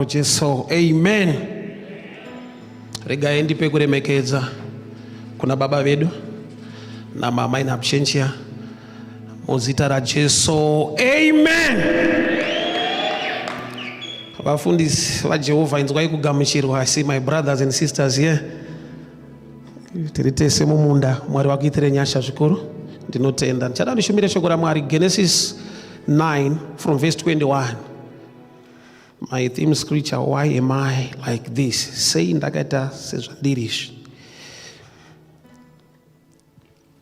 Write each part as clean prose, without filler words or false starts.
Jesu, amen. Regai ndipe kuremekedza kuna baba vedu namama in absentia muzita raJesu, amen. Vafundisi vaJehovha, inzwai kugamuchirwa. I see my brothers and sisters here. Tiri tese mumunda. Mwari vakuitire nyasha zvikuru. Ndinotenda. Ndichada ndishumire shoko raMwari, Genesis 9 from verse 21. My theme scripture, why am I like this? Sei ndakaita sezvandiri izvi?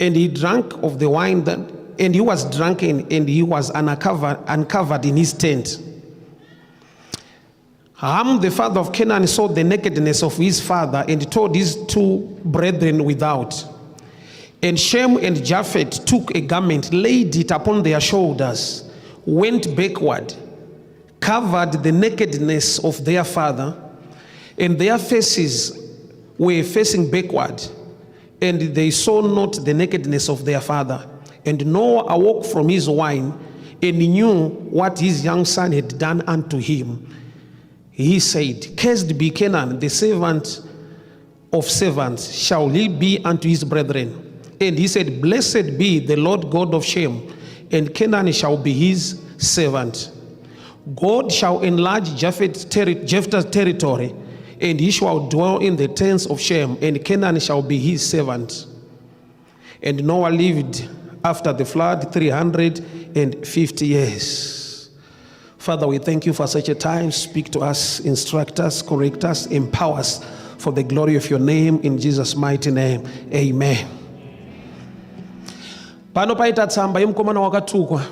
And he drank of the wine that, and he was drunken, and he was uncovered in his tent. Ham, the father of Canaan, saw the nakedness of his father and told his two brethren without. And Shem and Japheth took a garment, laid it upon their shoulders, went backward, covered the nakedness of their father, and their faces were facing backward, and they saw not the nakedness of their father. And Noah awoke from his wine and knew what his young son had done unto him. He said, "Cursed be Canaan, the servant of servants shall he be unto his brethren." And he said, "Blessed be the Lord God of Shem, and Canaan shall be his servant. God shall enlarge Japheth's territory, and he shall dwell in the tents of Shem, and Canaan shall be his servant." And Noah lived after the flood 350 years. Father, we thank you for such a time. Speak to us, instruct us, correct us, empower us for the glory of your name. In Jesus' mighty name, amen. Pano paita tsamba yemukomana wakatukwa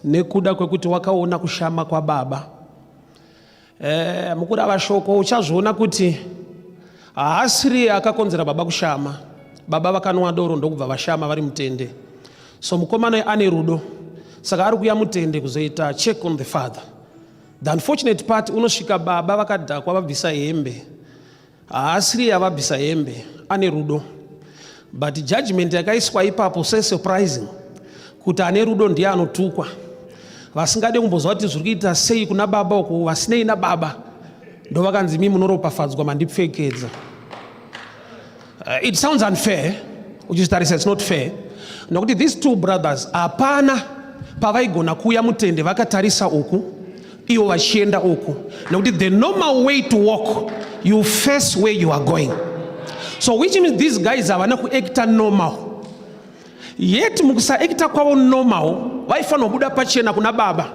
nekuda kwekuti wakaona kushama kwababa. Mukurava shoko uchazviona kuti haasiri akakonzera baba kushama. Baba vakanwa doro ndokubva vashama vari mutende. So mukomana ane rudo, saka ari kuya mutende kuzoita check on the father. The unfortunate part, unosvika baba vakadhakwa, vabvisa hembe. Haasiri avabvisa hembe, ane rudo, but judgment yakaiswa ipapo sesurprising kuti ane rudo ndiye anotukwa. Vasingade kumbozwa kuti zviri kuita sei kuna baba uku, vasinei nababa, ndo vakanzi, "Mi munoropafadzwa, mandipfekedza." It sounds unfair uchizitarisa. It's not fair, nokuti these two brothers hapana pavaigona kuuya mutende vakatarisa uku, ivo vachienda uku, nokuti the normal way to walk, you face where you are going. So which means these guys havana kuacta normal. Yet mukusaacta kwavo normal, vaifanira kubuda pachena kuna baba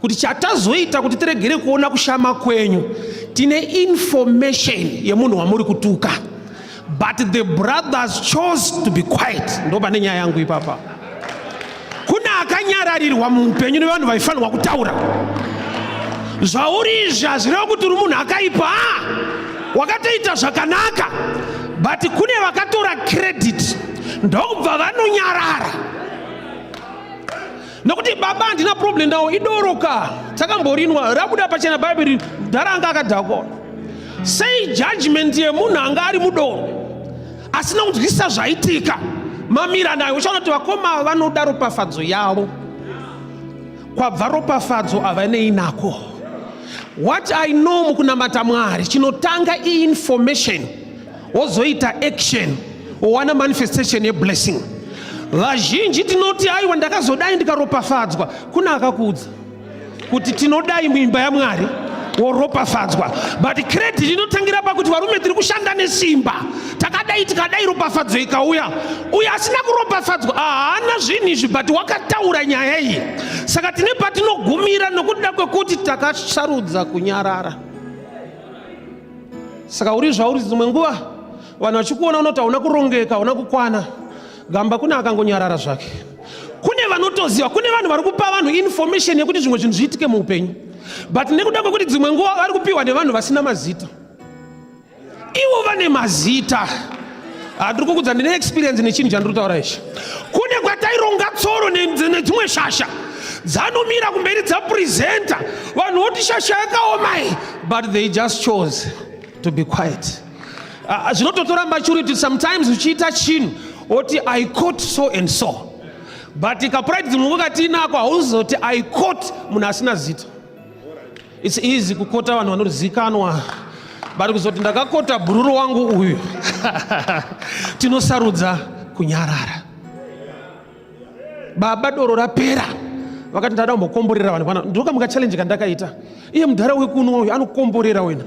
kuti chatazoita kuti tiregere kuona kushama kwenyu, tine information yemunhu wamuri kutuka. But the brothers chose to be quiet. Ndo pane nyaya yangu ipapa. Kune akanyararirwa muupenyu nevanhu vaifanirwa kutaura. Zvauri izvi hazvireva kuti uri munhu akaipa. Wakatoita zvakanaka, but kune vakatora credit ndokubva vanonyarara, nokuti baba handina problem nawo, idoro ka, takamborinwa. Rabuda pachena Bhaibheri, dhara anga akadhakwa. Sei judgment yemunhu anga ari mudoro asina kunzwisisa zvaitika mamira nayo? Uchaona kuti vakoma vanoda ropafadzo yavo. Kwabva ropafadzo havanei nako. What I know, mukunamata Mwari, chinotanga iinformation, wozoita action, wowana manifestation yeblessing. Vazhinji tinoti, "Aiwa, ndakazodai ndikaropafadzwa." Kuna akakuudza kuti tinodai muimba yaMwari woropafadzwa, but credit inotangira pakuti varume tiri kushanda nesimba, takadai tikadai, ropafadzo ikauya. Uyo asina kuropafadzwa haana zvinhu izvi, but wakataura nyaya iyi. Saka tine patinogumira nokuda kwekuti takasarudza kunyarara. Saka uri zvauri, dzimwe nguva vanhu vachikuona unoti hauna kurongeka, hauna kukwana. Gamba kune akangonyarara zvake, kune vanotoziva, kune vanhu vari kupa vanhu information yekuti zvimwe zvinhu zviitike muupenyu, but nekuda kwekuti dzimwe nguva vari kupiwa nevanhu vasina mazita, ivo vane mazita. Handiri kukudza, ndine experience nechinhu chandiri kutaura ichi. Kune kwataironga tsoro nedzimwe shasha dzanomira kumberi dzapresenta, vanhu voti shasha yakaoma iyi, but they just chose to be quiet. Zvinototora maturity sometimes uchiita chinhu woti, "I caught so and so," but kapride dzimwe nguva katinako, hauzoti, "I caught munhu asina zita." It's easy kukota vanhu vanozikanwa but kuzoti ndakakota bhururu wangu uyu tinosarudza kunyarara. Baba doro rapera vakati ndada kumbokomborera vanhu pana ndokamuka challenge kandakaita iye mudhara wekunwa uyu anokomborera wena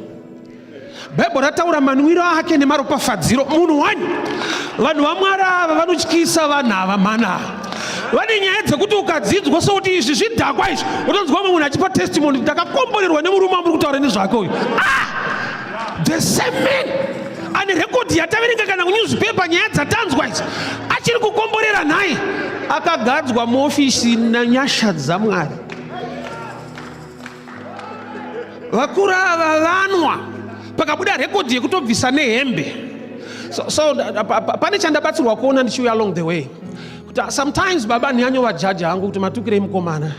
bhaibheri rataura manwiro ake nemaropafadziro munhu wani vanhu vamwari ava vanotyisa vanhu ava mhana ava vane nyaya dzekuti ukadzidzwa sokuti izvi zvidhakwa izvi utonzwa mumwe munhu achipa testimony ndakakomborerwa nemurume wamuri kutaura nezvake uyu ah the same man ane rekodhi yataverenga kana kunewspaper nyaya dzatanzwa idzi achiri kukomborera nhai akagadzwa muofisi nanyasha dzamwari vakuru ava vanwa pakabuda rekodhi yekutobvisa nehembe so, so pane chandabatsirwa kuona ndichiuya along the way kuti sometimes baba ndiyanyovajaji hangu kuti matukirei mukomana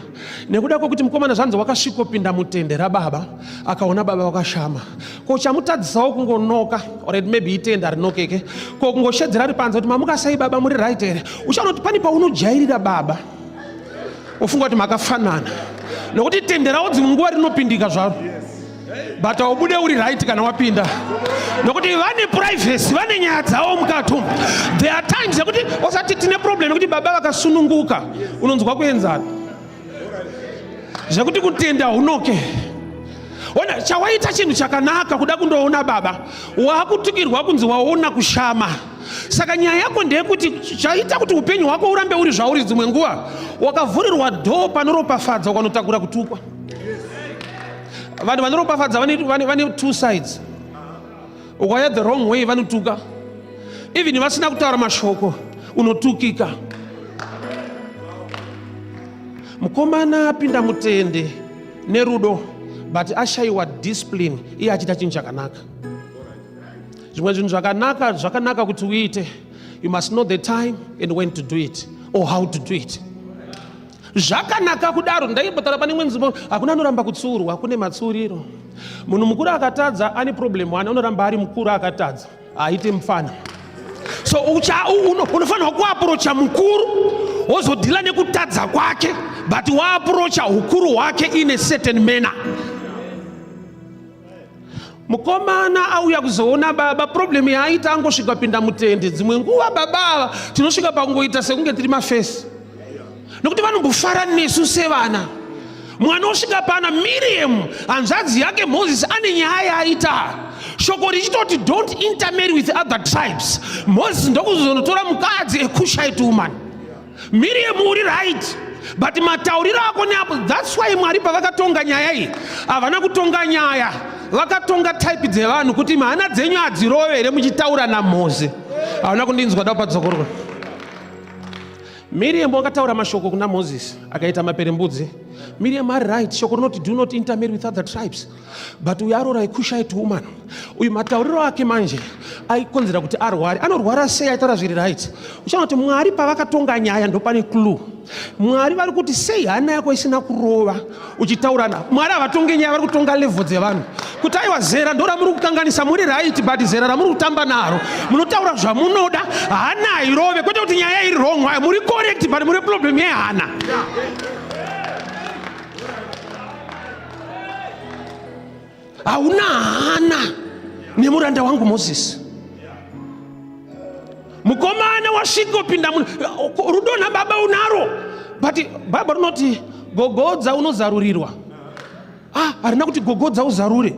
nekuda kwekuti mukomana zvanzi wakasvikopinda mutende rababa akaona baba vakashama ko chamutadzisawo kungonoka or it maybe itende harinokeke ko kungoshedzera ari panze kuti mamuka sei baba muri right here uchaona kuti pane paunojairira baba ofunga kuti makafanana nokuti tende ravo dzimwe nguva rinopindika zvaro but haubude uri right kana wapinda nokuti vane privacy vane nyaya dzavo mukati umu there are times yekuti osati tine problem yekuti baba vakasununguka unonzwa kuenzana zvekuti kutenda hunoke ona chawaita chinhu chakanaka kuda kundoona baba wakutukirwa kunzi waona kushama saka nyaya yako ndeyekuti chaita kuti upenyu hwako urambe uri zvauri dzimwe nguva wakavhurirwa dhoo panoropafadza ukanotakura kutukwa vanhu vanoropafadza vane, vane, vane two sides ukauya the wrong way vanotuka even vasina kutaura mashoko unotukika mukomana apinda mutende nerudo but ashayiwa discipline iye achiita chinhu chakanaka zvimwe zvinhu zvakanaka zvakanaka kuti uite you must know the time and when to do it or how to do it zvakanaka kudaro ndaimbotaura pane imwe nzvimbo hakuna anoramba kutsiurwa kune matsiuriro munhu mukuru akatadza ane problem one unoramba ari mukuru akatadza haaite mufana so unofanirwa kuaprocha mukuru wozodhila nekutadza kwake but waaprocha ukuru hwake in a certain manner Mukomana auya kuzoona baba, problem yaaita angosvika pinda mutende. Dzimwe nguva baba ava tinosvika pakungoita sekunge tiri mafesi, nokuti vanombofara nesu sevana. Mwana osvika pana Miriam, hanzvadzi yake Moses, ane nyaya yaaita shoko richitoti don't intermarry with other tribes. Moses ndokuzonotora mukadzi a Cushite woman. Miriam uri right but matauriro ako neapo that's why Mwari pavakatonga nyaya iyi havana kutonga nyaya vakatonga type dzevanhu kuti hana dzenyu hadzirove here muchitaura naMoze havana kundinzwa da padzokorwa Miriam wakataura mashoko kuna Moses akaita maperembudzi Miriam ari right shoko rinoti do not intermarry with other tribes but uyu aroora ikushite woman uyu matauriro ake manje aikonzera kuti arware anorwara sei aitaura zviri right uchaona kuti mwari pavakatonga nyaya ndopane clue mwari vari kuti sei hana yako isina kurova uchitaurana mwari havatonge nyaya vari kutonga level dzevanhu kuti aiwa zera ndo ramuri kukanganisa muri right but zera ramuri kutamba naro munotaura zvamunoda hana hairove kwete kuti nyaya iri wrong muri correct but muri problem yehana hauna hana nemuranda wangu Mozisi. Mukomana wasvika upinda rudo nababa unaro, but Bible rinoti gogodza unozarurirwa. Ah, harina kuti gogodza uzarure.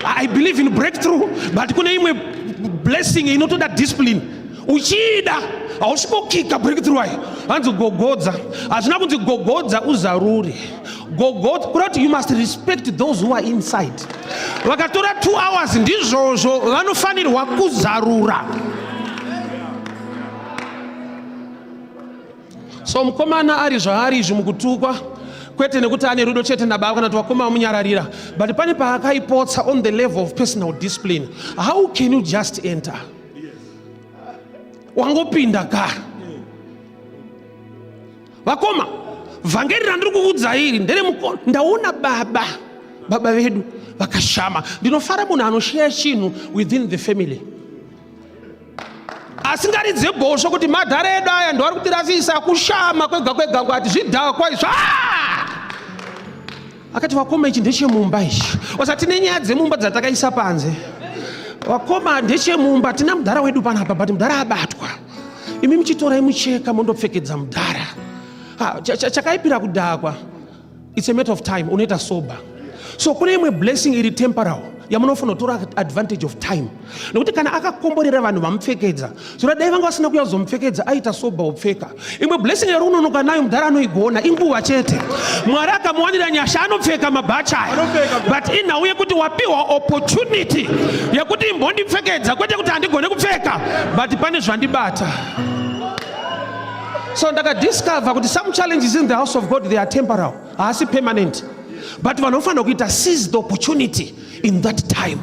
I believe in breakthrough, but kune imwe blessing inotoda discipline. Uchiida hausvikokika breakthrough ayi hanzi gogodza hazvina kunzi gogodza uzarure gogodza kuda kuti you must respect those who are inside vakatora 2 hours ndizvozvo vanofanirwa kuzarura so mukomana ari zvaari izvi mukutukwa kwete nekuti ane rudo chete nababa kana kuti vakoma vamunyararira but pane paakaipotsa on the level of personal discipline how can you just enter wangopinda ka vakoma vhangeri randiri kuudza iri nderemukono ndaona baba baba vedu vakashama ndinofara munhu anosheya chinhu within the family asingaridze bhosvo kuti madhara edu aya ndoari kutirasisa kushama kwega kwega kwati zvidhakwa izvo ah! Akati vakoma, ichi ndechemumba ichi, wasa tine nyaya dzemumba dzatakaisa panze. Vakoma, ndechemumba, tina mudhara wedu panapa, but mudhara abatwa. Imi muchitorai mucheka mondopfekedza mudhara. Chakaipira kudhakwa, it's a matter of time unoita sober. So kune imwe blessing iri temporal yamunofanira kutora advantage of time, nekuti kana akakomborera vanhu vamupfekedza, zora dai vanga vasina kuya kuzomupfekedza, aita sober upfeka. Imwe blessing yari unonoka nayo, mudhara anoigona, inguva chete. Mwari akamuwanira nyasha, anopfeka mabhachi aya. But inhau yekuti wapiwa opportunity yekuti imbondipfekedza, kwete kuti handigone kupfeka, but pane zvandibata. So ndakadiscover kuti some challenges in the house of God, they are temporal, haasi permanent, but vanofanira kuita seize the opportunity in that time.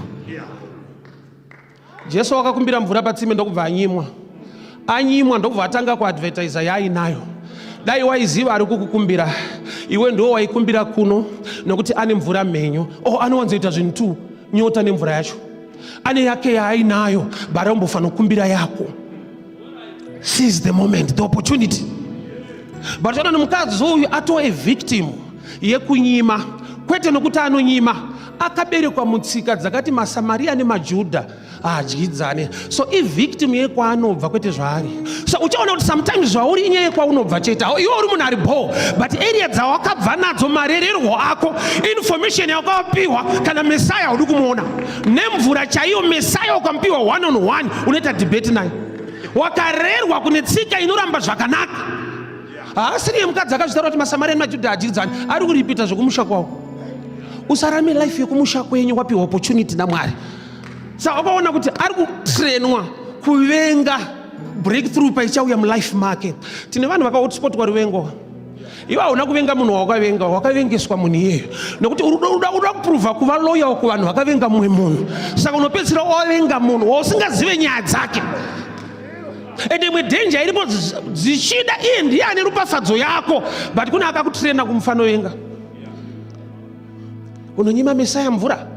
Jesu wakakumbira mvura patsime, ndokubva anyimwa. Anyimwa, ndokubva atanga kuadvertisa yaainayo. Dai waiziva ari kukukumbira iwe, ndiwo waikumbira kuno, nokuti ane mvura mhenyu. O oh, anowanzoita zvinhu tu nyota nemvura yacho, ane yake yaainayo, but aumbofanira kukumbira yako. Seize the moment, the opportunity. But chona nemukadzi uyu atova a victim yekunyima, kwete nokuti anonyima. Akaberekwa mutsika dzakati maSamaria nemaJudha haadyidzane, so ivictim yekwaanobva, kwete zvaari. So uchaona kuti sometimes zvauri inyaya yekwaunobva chete. Iwe uri munhu ari bho, but area dzawakabva nadzo, marererwo ako, information yawakapiwa, kana Mesaya uri kumuona nemvura chaiyo, Mesaya ukamupiwa one on one, unoita debate naye. Wakarerwa kune tsika inoramba zvakanaka. Haasiriye mukadzi akazvitaura kuti maSamaria nemaJudha adyidzani, ari kuripita zvekumusha kwavo. Usarame life yekumusha kwenyu, wapiwa opportunity naMwari. Saka wakaona kuti ari kutrenwa kuvenga breakthrough paichauya mulife make. Tine vanhu vakaotspotwa ruvengo. Iwe hauna kuvenga munhu wawakavenga, wakavengeswa munhu iyeyo, nekuti uda kupruvha kuva loyal kuvanhu vakavenga mumwe munhu. Saka unopedzisira wavenga munhu wausingazive nyaya dzake. Ende imwe dhenja iripo, dzichida iye ndiye ane ropafadzo yako, but kune akakutrena kumufanovenga. Unonyima Mesaya mvura,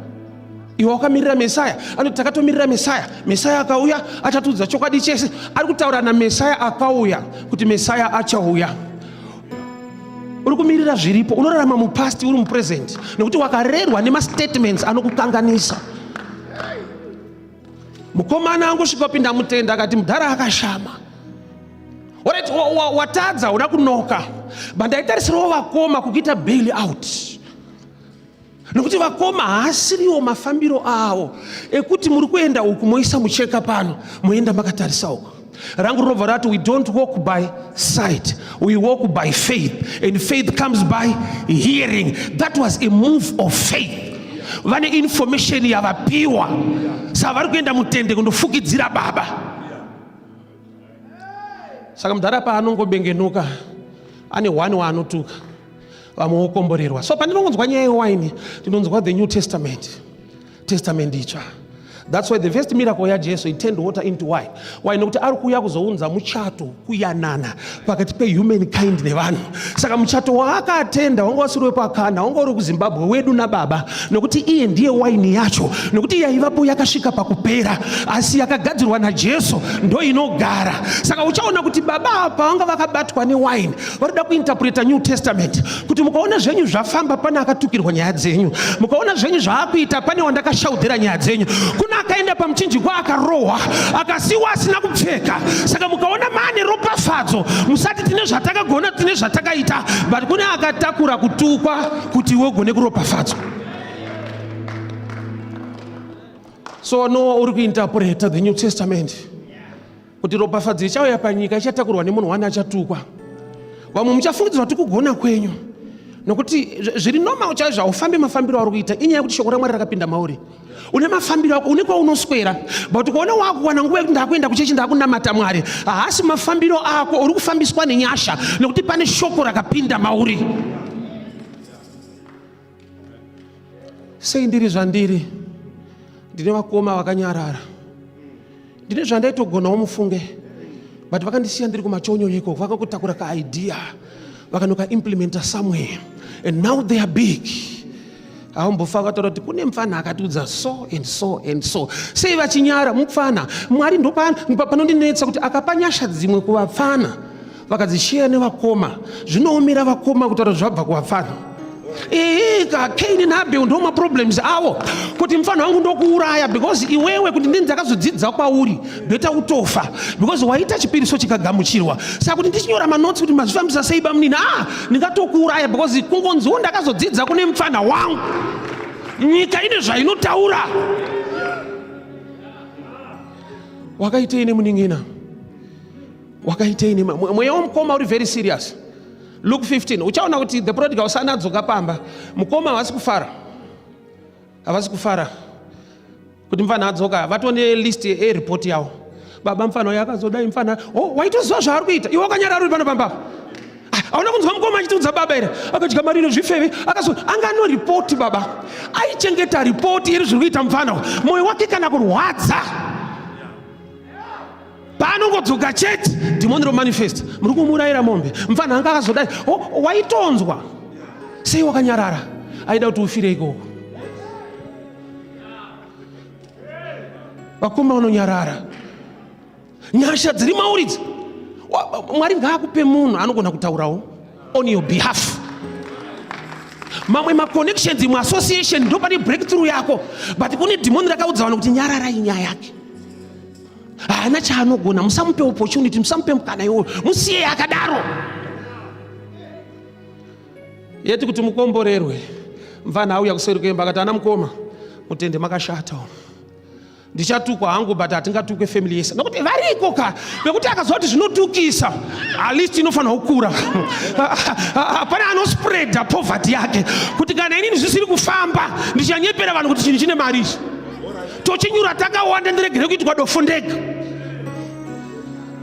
iwe wakamirira Mesaya. Anoti takatomirira Mesaya, Mesaya akauya achatiudza chokwadi chese. Ari kutaura naMesaya akauya kuti Mesaya achauya. Uri kumirira zviripo, unorarama mupast, uri mupresent, nekuti wakarerwa nemastatements anokukanganisa. Mukomana angosvika kupinda mutenda, akati mudhara akashama. Alright, watadza, uda kunoka, but ndaitarisirawo vakoma kukuita bail out, nokuti vakoma haasiriwo mafambiro avo ekuti muri kuenda uku, moisa mucheka pano, moenda makatarisa uku. Rangu rinobva rati, we don't walk by sight, we walk by faith, and faith comes by hearing. That was a move of faith. Vane information yavapiwa, saka vari kuenda mutende kundofukidzira baba. Saka mudhara paanongobengenuka, ane one waanotuka, vamwe wokomborerwa. So pandinongonzwa nyaya yewaini, ndinonzwa the New Testament, Testament itsva. That's why the first miracle yaJesu, he turned water into wine. Why? Nokuti ari kuuya kuzounza muchato, kuyanana pakati pehuman kind nevanhu. Saka muchato waakatenda wanga wasiri wepakana, wanga uri kuZimbabwe wedu nababa, nokuti iye ndiye waini yacho, nokuti yaivapo yakasvika pakupera, asi yakagadzirwa naJesu ndo inogara. Saka uchaona kuti baba apa vanga vakabatwa newaini, varikuda kuinterpreta New Testament kuti mukaona zvenyu zvafamba, pane akatukirwa nyaya dzenyu. Mukaona zvenyu zvaakuita, pane wandakashaudhira nyaya dzenyu. Kuna akaenda pamuchinjikwa, akarohwa, akasiwa asina kupfeka. Saka mukaona maane ropafadzo, musati tine zvatakagona, tine zvatakaita, but kune akatakura kutukwa kuti iwe ugone kuropafadzwa. So Noa uri kuinterpreta the New Testament kuti ropafadzo ichauya panyika ichatakurwa nemunhu wani achatukwa. Vamwe muchafungidzirwa kuti kugona kwenyu, nokuti zviri normal chaizvo, haufambi mafambiro auri kuita. Inyaya yekuti shoko raMwari rakapinda mauri, une mafambiro ako, une kwaunoswera, but kuona wakuwana nguva yekuti ndakuenda kuchechi, ndakunamata Mwari, haasi mafambiro ako. Uri kufambiswa nenyasha, nekuti pane shoko rakapinda mauri. Sei ndiri zvandiri? Ndine vakoma vakanyarara. Ndine zvandaitogonawo, mufunge, but vakandisiya ndiri kumachonyonyo ikoko. Vakakutakura kaidea, vakanoka-implementa somewhere, and now they are big. Haumbofa vakataura kuti kune mupfana akatiudza so and so and so. Sei vachinyara mupfana? Mwari ndopanondinetsa kuti akapa nyasha dzimwe kuvapfana, vakadzisheya nevakoma, zvinoomera vakoma kutaura zvabva kuvapfana. Ika Cain naAbel ndo maproblems awo kuti mfana wangu ndokuuraya because iwewe kuti ndini ndakazodzidza kwauri beta utofa because waita chipiriso chikagamuchirwa saka kuti ndichinyora manotsi kuti mazvifambisa sei bamunini ah ndingatokuuraya because kungonziwo ndakazodzidza kune mfana wangu nyika ine zvainotaura wakaitei nemunin'ina wakaitei ne mweya womukoma uri very serious Luke 15 uchaona kuti the prodigal son adzoka pamba mukoma havasi kufara havasi kufara kuti mfana adzoka vatone list yereport yavo baba mfana uyo akazodai mfana oh, waitoziva zvaari kuita iwe wakanyarara uri pano pamba ah, hauna kunzwa mukoma achitiudza baba here akadya mari nezvifeve akazo anga anoripoti baba aichengeta ripoti iri zviri kuita mfana mwoyo wake kana kurwadza paanongodzoka chete dhimoni romanifest muri kumuurayira mombe mfanha anga akazodai oh, waitonzwa sei wakanyarara aida kuti ufire ikoko vakoma vanonyarara nyasha dziri mauri idzi mwari ngaakupe munhu anogona kutaurawo on your behalf mamwe maconnections imwe association ndo pane breakthrough yako but kune dhimoni rakaudza vanhu kuti nyararai nyaya yake haana chaanogona musamupe opportunity musamupe mukana iwoyo musiye akadaro yeti kuti mukomborerwe mfana auya kuseri kuemba akati ana mukoma mutende makashata ndichatukwa hangu but hatingatukwe family yese nokuti variko ka vekuti akaziva kuti zvinotukisa at least inofanira kukura pane anospreada poverty yake kuti kana inini zvisiri kufamba ndichanyepera vanhu kuti chinhu chine mari ichi tochinyura takawanda ndiregere kuitwa dofo ndega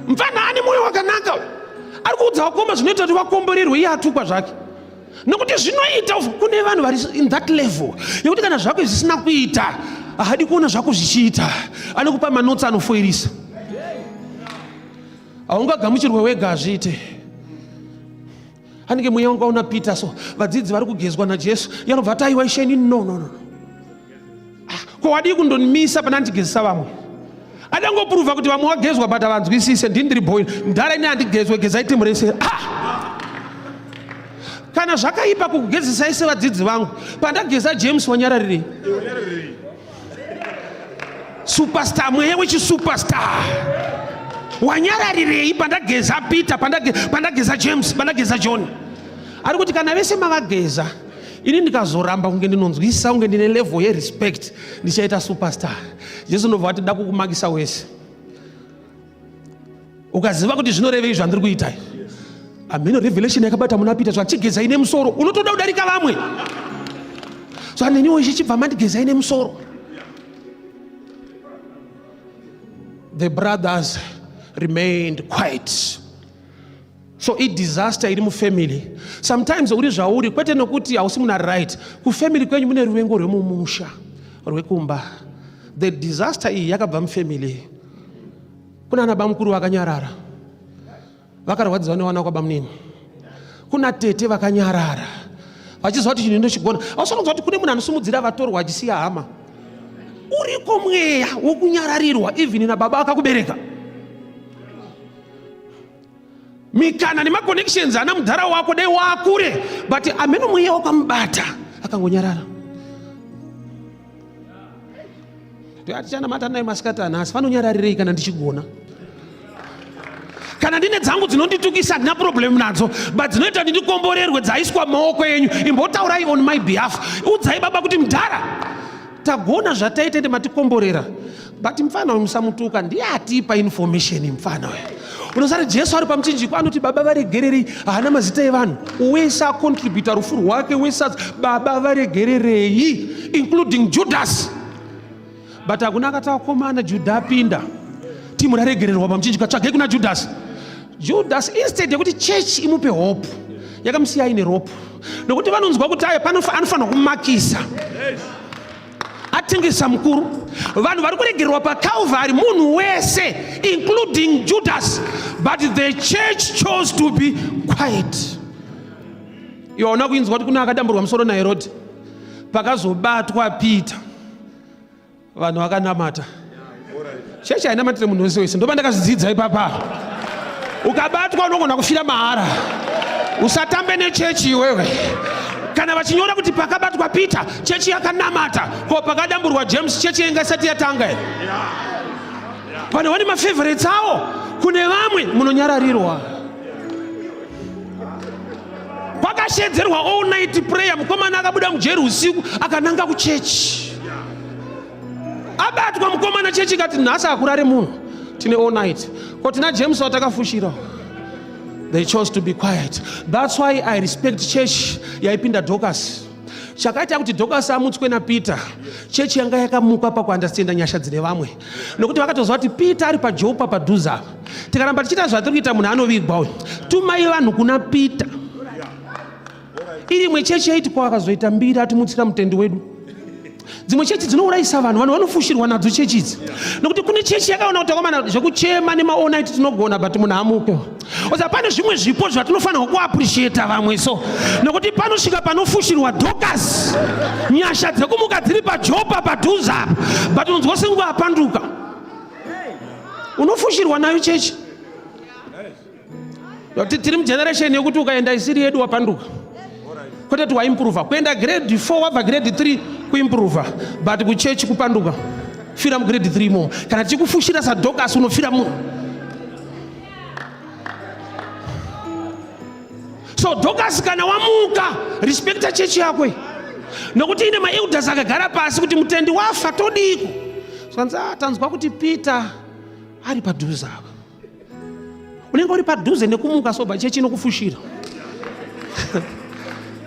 mfana ane mwoyo wakanaka ari kuudza vakoma zvinoita kuti vakomborerwe iye atukwa zvake nokuti zvinoita kune vanhu vari in that level yekuti kana zvako zvisina kuita haadi kuona zvako zvichiita anokupa manotsi anofoirisa haungagamuchirwe wega hazviite anenge mweya wanga una peter so vadzidzi vari kugezwa najesu yanobva ati aiwa ishe inini no no no ah, ko wadii kundonimisa pana ndigezesa vamwe adangopuruva kuti vamwe wagezwa but havanzwisise ndini ndiri boy mdhara ini handigezwe gezai timu rese ah! kana zvakaipa kukugezesai sevadzidzi vangu pandageza james wanyararirei superstar mweya wechisuperstar wanyararirei pandageza peter pandageza james pandageza john ari kuti kana vese mavageza ini ndikazoramba kunge ndinonzwisisa kunge ndine level yerespect ndichaita superstar jesu ndobva vati da kukumakisa wese ukaziva kuti zvinorevei zvandiri kuita hameno revelation yakabata muna peter zvandichigezai nemusoro unotoda kudarika vamwe so neniwo ichi chibva mandigezai nemusoro the brothers remained quiet so idisaster iri mufamily sometimes uri zvauri kwete nokuti hausi muna right kufamily kwenyu mune ruvengo rwemumusha rwekumba the disaster iyi yakabva mufamily kuna ana bamukuru vakanyarara vakarwadziwa nevana kwabamunini kuna tete vakanyarara vachiziva kuti chinhu ndochigona ausanonzwa kuti kune munhu anosumudzira vatorwa achisiya hama uriko mweya wokunyararirwa even nababa akakubereka mikana nemaconnections ana mudhara wako dai waakure but ameno mweya wakamubata akangonyarara tichanamata naye masikati anhasi vanonyararirei kana ndichigona kana ndine dzangu dzinonditukisa handina problem nadzo but dzinoita kuti ndikomborerwe dzaiswa maoko enyu imbotaurai on my behalf udzai baba kuti mudhara tagona zvataita ende matikomborera but mfana uyu musamutuka ndiye atipa information mfana uyu unosati jesu ari pamuchinjiko anoti baba varegererei haana mazita evanhu wese acontributa rufu rwake wese baba varegererei including judas but hakuna akati akomana judha apinda timu raregererwa pamuchinjiko tsvagei kuna judas judas instead yekuti church imupe hope yakamusiya aine rope nokuti vanonzwa kuti ayo anofanirwa kumakisa atengesa mukuru vanhu vari kuregererwa pacalvary munhu wese including judas but the church chose to be quiet iwe hauna kuinzwa kuti kune akadamburwa musoro naherodi pakazobatwa peter vanhu vakanamata chechi hainamatire munhu wese wese ndopa ndakazvidzidza ipapa ukabatwa unogona kufira mahara usatambe nechechi iwewe Kana vachinyora kuti pakabatwa Peter, chechi yakanamata. Ko pakadamburwa James, chechi yanga isati yatanga here? Pane vane mafavorites awo, kune vamwe munonyararirwa. Kwakashedzerwa all night prayer, mukomana akabuda mujeri usiku akananga kuchechi. Abatwa mukomana, chechi ikati nhasi akurare munhu, tine all night. Ko tina James watakafushira. They chose to be quiet. That's why I respect church yaipinda Dorcas. Chakaita kuti Dorcas amutswe naPeter, chechi yanga yakamuka pakuandastenda nyasha dzine vamwe, nokuti vakatoziva kuti Peter ari paJopa padhuze apa. Tikaramba tichiita zvatiri kuita, munhu anovigwa uyu. Tumai vanhu kuna Peter. Iri imwe chechi yaiti ko akazoita mbiri atimutsira mutendi wedu. Dzimwe chechi dzinourayisa vanhu, vanhu vanofushirwa nadzo chechi idzi, nokuti kune chechi yakaona kuti akomana zvekuchema nemaonaiti tinogona, but munhu amuke oza. Pane zvimwe zvipo zvatinofanirwa kuappreciata vamwe so, nokuti panosvika panofushirwa Dorcas, nyasha dzekumuka dziri paJopa padhuze apa, but unonzwa senguva apanduka, unofushirwa nayo chechi. Tiri mugeneration yekuti ukaenda isiri yedu wapanduka, kwete kuti waimprova. Kuenda grade 4 wabva grade 3 kuimprova, but kuchechi kupanduka. Fira mugrade 3 imomo. Kana tichikufushira saDorcas, unofira munhu. So Dorcas kana wamuka, respecta chechi yako, nokuti ine maelders akagara pasi kuti mutendi wafa, todiko? Zvanzi, "Ah, tanzwa kuti Peter ari padhuze apa." Unenge uri padhuze nekumuka soba, chechi inokufushira.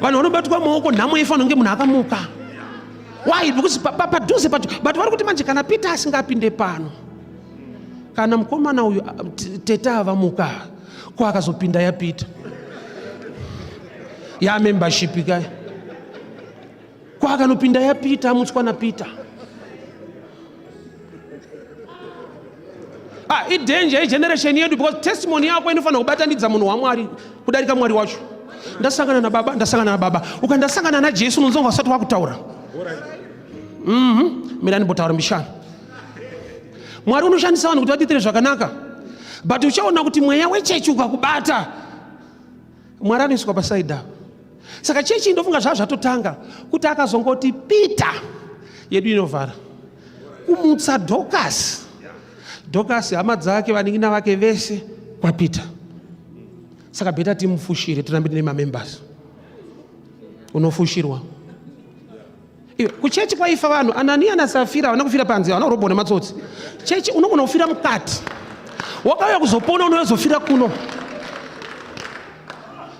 Vanhu vanobatwa maoko, nhamo ifanira kunge munhu akamuka. Why? Because padhuze pacho. But vari kuti manje kana Peter asingapinde pano, kana mukomana uyu tete avamuka, ko akazopinda yaPeter yamembership kaya, ko akanopinda yaPeter, amutswa naPeter? Ah, idanger yegeneration yedu, because testimony yako inofanira kubatanidza munhu waMwari kudarika Mwari wacho. Ndasangana nababa, ndasangana nababa. Ukandasangana naJesu, unonzonga usati wakutaura. Mira ndimbotaura mishana. Mwari unoshandisa vanhu kuti vatiitire zvakanaka, but uchaona kuti mweya wechechi ukakubata, Mwari anoiswa pasaidi apa. Saka chechi ndofunga zvava zvatotanga kuti akazongoti Peter, yedu inovhara kumutsa Dorcas. Dorcas, hama dzake, vanin'ina vake vese kwaPeter. Saka better timufushire, tirambe tine mamembers. Unofushirwa iwe. Kuchechi kwaifa vanhu, Anania naSafira havana kufira panze, havana kurobwa nematsotsi. Chechi unogona kufira mukati, wakauya kuzopona, unozofira kuno.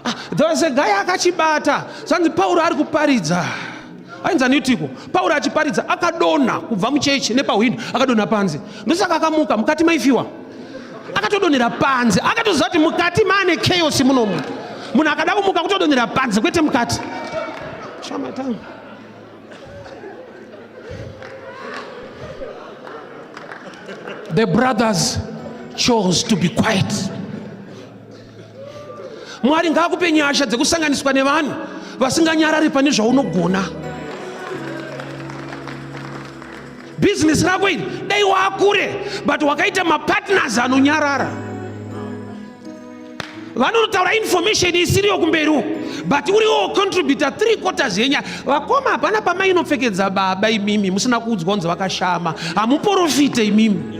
Ah, there was a guy akachibata. Zvanzi Pauro ari kuparidza, ainzi anitiko. Pauro achiparidza akadonha kubva muchechi nepahwindo, akadonha panze. Ndosaka akamuka mukati maifiwa, akatodonhera panze. Akatoziva kuti mukati maane chaos munomu. Munhu akada kumuka kutodonhera panze, kwete mukati. Shama time. The brothers chose to be quiet. Mwari ngaakupe nyasha dzekusanganiswa nevanhu vasinganyarari pane zvaunogona. Bhizinesi rako iri dai waakure, but wakaita mapartners anonyarara, vanonotaura information isiriyo kumberi uko, but uriwo contributor 3/4 yenya. Vakoma, hapana pamainopfekedza baba imimi musina kuudzwa kunzi vakashama. Hamuprofite imimi.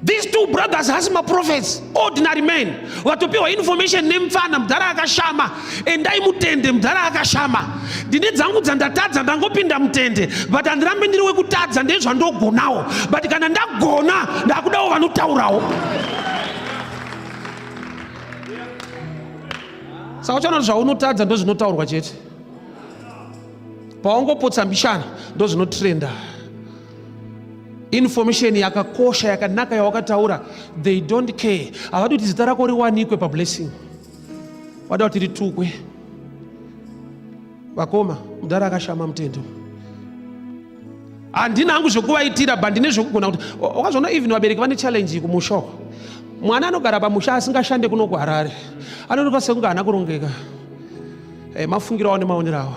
These two brothers hasi maprophets, ordinary men vatopiwa information nemupfana, mudhara akashama, endai mutende, mudhara akashama. Ndine dzangu dzandatadza, ndangopinda mutende, but handirambi ndiri wekutadza, ndezvandogonawo, but kana ndagona ndakudawo vanotaurawo. Saka uchaona kuti zvaunotadza ndozvinotaurwa chete. Paungopotsa mbishana ndozvinotrenda. Information yakakosha yakanaka yawakataura, they don't care. Havadi kuti zita rako riwanikwe pablessing, vada kuti ritukwe. Vakoma, mudhara akashama mutendo. Handina hangu zvekuvaitira, but ndine zvekugona kuti wakazoona. Even vabereki vane challenge kumusha uko. Mwana anogara pamusha asingashande kuno kuHarare anoonekwa sekunge haana kurongeka. Mafungiro awo nemaonero awo,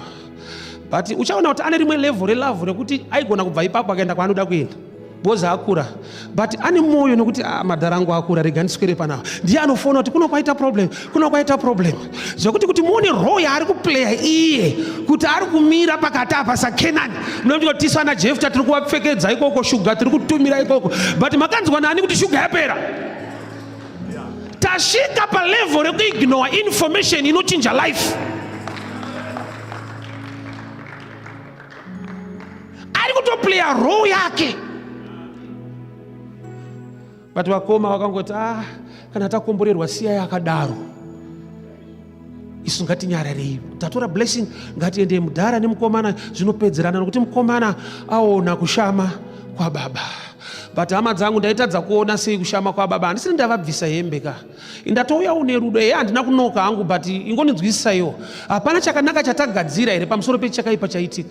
but uchaona kuti ane rimwe level relove rekuti aigona kubva ipapo akaenda kwaanoda kuenda because akura. But ane mwoyo nekuti ah, madhara angu akura, rega ndiswere panapa. Ndiye anofona kuti kuno kwaita problem, kuno kwaita problem. Zvekuti kuti muone role yaari kuplaya iye, kuti ari kumira pakati apa saKenani. Munoona kuti tisu ana Jefta tiri kuvapfekedza ikoko, shuga tiri kutumira ikoko, but makanzwa nani kuti shuga yapera? Tasvika palevel rekuignore information inochinja life. Ari kutoplaya role yake, but vakoma vakangoti, ah, kana takomborerwa siyai akadaro, isu ngatinyararei, tatora blessing, ngatiendei mudhara nemukomana zvinopedzerana, nokuti mukomana aona kushama kwababa. But hama dzangu, ndaitadza kuona sei kushama kwababa? Handisiri ndavabvisa hembe ka, ndatouyawo nerudo. Ehe, handina kunoka hangu, but ingoninzwisisaiwo, hapana chakanaka chatagadzira here pamusoro pechakaipa chaitika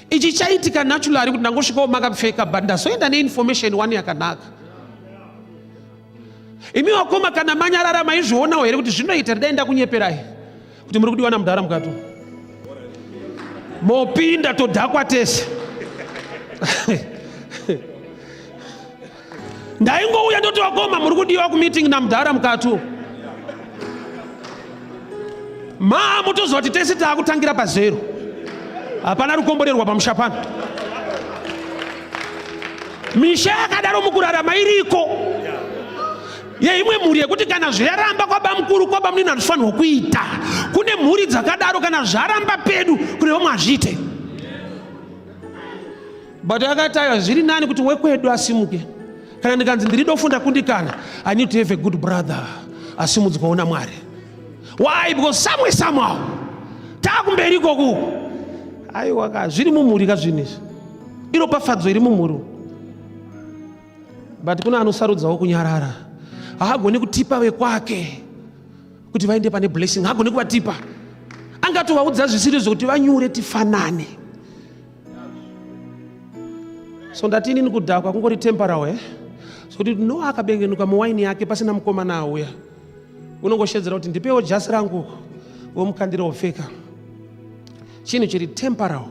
ichi? Chaitika naturally kuti ndangosvikawo makapfeka, but ndazoenda neinformation one yakanaka. Imi vakoma, kana manyarara, maizvionawo here kuti zvinoita? Dai ndakunyeperai kuti muri kudiwa namudhara mukati, mopinda todhakwa tese. Ndaingouya ndoti, vakoma, muri kudiwa kumeeting namudhara mukati, maa mutoziva kuti tese taakutangira pazero, hapana rukomborerwa pamusha pano. Misha yakadaro mukurarama iriko, yeimwe mhuri yekuti kana zvaramba kwabamukuru, kwabamunini hazvifanirwa kuita. Kune mhuri dzakadaro, kana zvaramba pedu, kune vamwe hazviite. But akati, aiwa, zviri nani kuti wekwedu asimuke. Kana ndikanzi ndiri dofo, ndakundikana, I need to have a good brother asimudzwawo naMwari. Why? Because somewhere, somehow, taakumberi ikoku. Aiwa ka, zviri mumhuri ka zvinhu izvi, iropafadzo iri mumhuri. But kuna anosarudzawo kunyarara, haagoni kutipa vekwake kuti vaende pane blessing, haagoni kuvatipa, angatovaudza zvisiri zvokuti vanyure tifanane. So ndati inini kudhakwa kungori temporal, eh? Sokuti no akabengenuka muwaini yake pasina mukomana auya, unongoshedzera kuti ndipewo jasi rangu, vomukandira wopfeka. Chinhu chiri temporal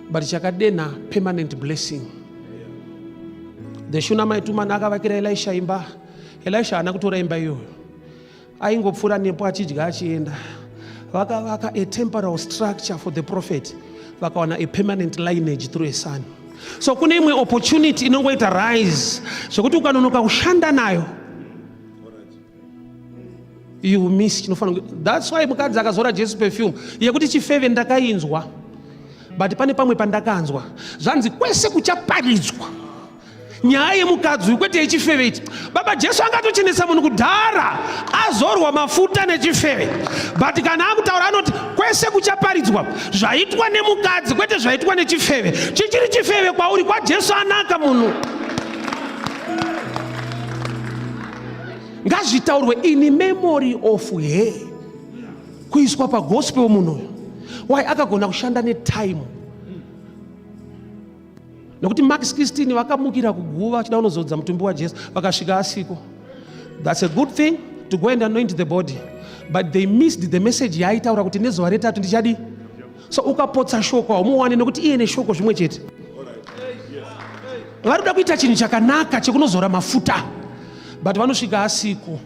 but chakadenha permanent blessing. The Shunammite woman akavakira Elisha imba. Elisha haana kutora imba iyoyo, aingopfuura nepo achidya achienda. Vakavaka a temporal structure for the prophet, vakawana a permanent lineage through a son. So kune imwe opportunity inongoita rise zvekuti ukanonoka kushanda nayo, you miss chinofanira. That's why mukadzi akazora Jesu perfume yekuti chifeve ndakainzwa, but pane pamwe pandakanzwa zvanzi kwese kuchaparidzwa nyaya yemukadzi uyu, kwete yechifeve ichi. Baba Jesu angatochenesa munhu kudhara azorwa mafuta nechifeve, but kana akutaura anoti kwese kuchaparidzwa zvaitwa nemukadzi, kwete zvaitwa nechifeve. Chichiri chifeve kwauri, kwaJesu anaka munhu. Ngazvitaurwe in memory of her, kuiswa pagospel munhu uyu. Why? Akagona kushanda netime, nokuti Mark 16 vakamukira kuguva vachida kunozodza mutumbi waJesu, vakasvika asiko. That's a good thing to go and anoint the body, but they missed the message yaaitaura kuti nezuva retatu ndichadii. So ukapotsa shoko haumuwani, nokuti iye neshoko zvimwe chete. Vari kuda kuita chinhu chakanaka chekunozora mafuta, but vanosvika asiko,